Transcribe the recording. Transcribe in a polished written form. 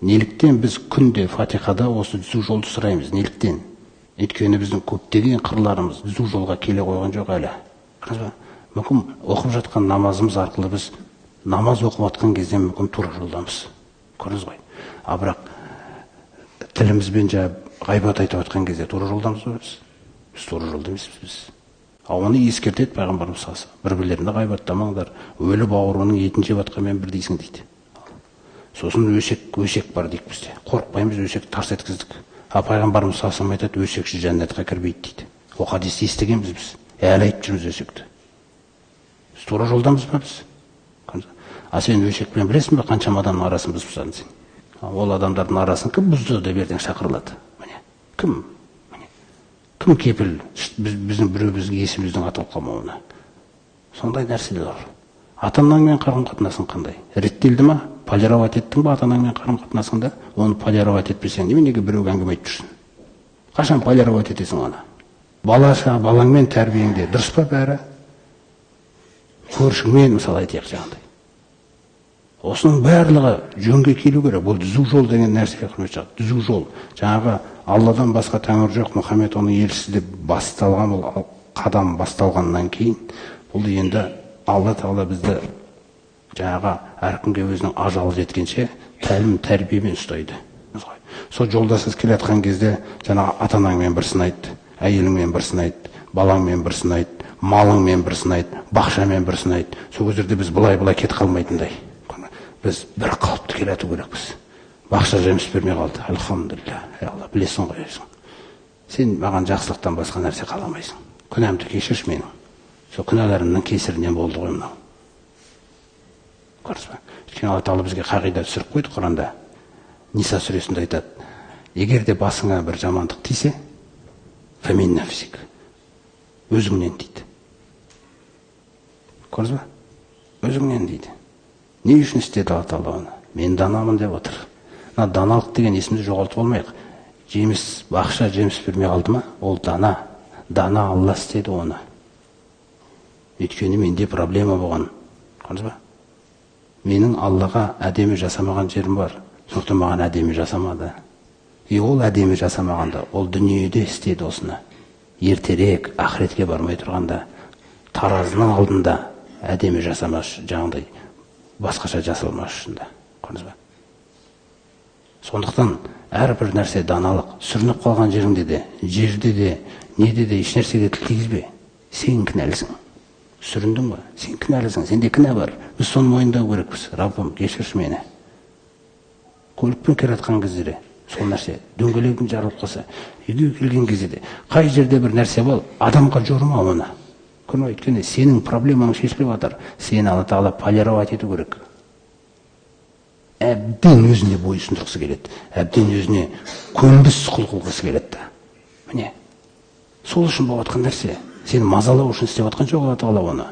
Неліктен біз күнде Фатихада осы түзу жолды сұраймыз? Неліктен? Өйткені біздің көптеген қырларымыз түзу жолға келе қойған жоқ әлі. Көрдіңіз ба? Мүмкін оқып жатқан намазымыз арқылы біз намаз оқып жатқан кезде мүмкін тура жолдамыз. Көрдіңіз ғой? А бірақ тілімізбен жаңа ғайбат айтып жатқан кезде тура жолдамыз ба біз? Біз тура жолда емеспіз біз. А оны ескертеді пайғамбарымыз саллаллаху алейхи вассалам. Бір-бірлеріңді ғайбаттамаңдар, өлі бауырының етін жеп жатқанмен бірдейсің дейді. Сосын өсек бар дейік бізде. Қорықпаймыз, өсек тарс еткіздік. А пайғамбарымыз саллаллаху алейхи вассалам айтады, өсекші жәннатқа кірмейді дейді. Ол хадисті естігенбіз біз. Әлі айтып жүрміз өсекті. Біз тура жолдамыз ба біз? А сен өсекпен білесің бе қаншама адамның арасын бұзып тастадың сен? Ол адамдардың арасын кім бұзды деп ертең шақырылады. Міне, кім? Міне. Кім кепіл біздің біреу бізге есіміздің аталып қалмауына? Сондай нәрселер бар. Ата-анаңмен қарым-қатынасың қандай? Реттелді ма? Полировать еттің ба ата-анаңмен қарым-қатынасыңда? Оны полировать етпесең, неменеге біреуге әңгіме айтып жүрсің? Қашан полировать етесің оны? Балаша, балаңмен тәрбиеңде дұрыс па бәрі? Көршіңмен, мысалы айтайық жаңағыдай. Осының барлығы жөнге келу керек. Бұл түзу жол деген нәрсе, құрметті жұрт, түзу жол. Жаңағы Алладан басқа тәңір жоқ, Мұхаммед оның елшісі деп басталған бұл қадам басталғаннан кейін бұл енді Алла тағала бізді жаңағы әркімге өзінің ажалы жеткенше тәлім тәрбиемен ұстайды. Сол жолда сіз келе жатқан кезде жаңағы ата-анаңмен бір сынайды, әйеліңмен бір сынайды, балаңмен бір сынайды, малыңмен бір сынайды, бақшамен бір сынайды. Сол кездерде біз былай-былай кетіп қалмайтындай. Біз бір қалыпты келе жату керекпіз. Бақша жеміс бермей қалды. Альхамдулилля. Ей Алла, білесің ғой өзің. Сен маған жақсылықтан басқа нәрсе қаламайсың. Күнәмді кешірші менің. Сол күнәларымның кесірінен болды ғой мынау. Көрдіңіз ба? Өйткені Алла тағала бізге қағида түсіріп қойды Құранда. Ниса сүресінде айтады. Егер де басыңа бір жамандық тисе, фәмин нәфсик. Өзіңнен дейді. Көрдіңіз ба? Өзіңнен дейді. Не үшін істеді Алла тағала оны? Мен данамын деп отыр. Мына даналық деген есімді жоғалтып алмайық. Жеміс, бақша жеміс бермей қалды ма? Ол дана. Дана Алла істеді оны. Өйткені менде проблема болған. Көрдіңіз ба? Менің Аллаға әдемі жасамаған жерім бар. Сондықтан маған әдемі жасамады. И ол әдемі жасамағанда, ол дүниеде істеді осыны. Ертерек, ақыретке бармай тұрғанда, таразының алдында әдемі жасамас, жаңағыдай басқаша жасалмас үшін де. Көрдіңіз ба? Сондықтан әрбір нәрсе даналық. Сүрініп қалған жеріңде де, жерде де, неде де еш нәрсеге тіл тигізбе. Сен кінәлісің. Сүріндің ба? Сен кінәлісің. Сенде кінә бар. Біз соны мойындау керекпіз. Раббым, кешірші мені. Көлікпен келе жатқан кезде де сол нәрсе, дөңгелегің жарылып қалса, үйге келген кезде де қай жерде бір нәрсе бол, адамға жорыма оны. Көрме, өйткені сенің проблемаң шешіліп жатыр. Сені Алла тағала полировать ету керек. Әбден өзіне бойұсындырғысы келеді. Әбден өзіне көнбіс құл қылғысы келеді. Міне. Сол үшін болып жатқан нәрсе. Сені мазалау үшін істеп жатқан жоқ Алла тағала оны.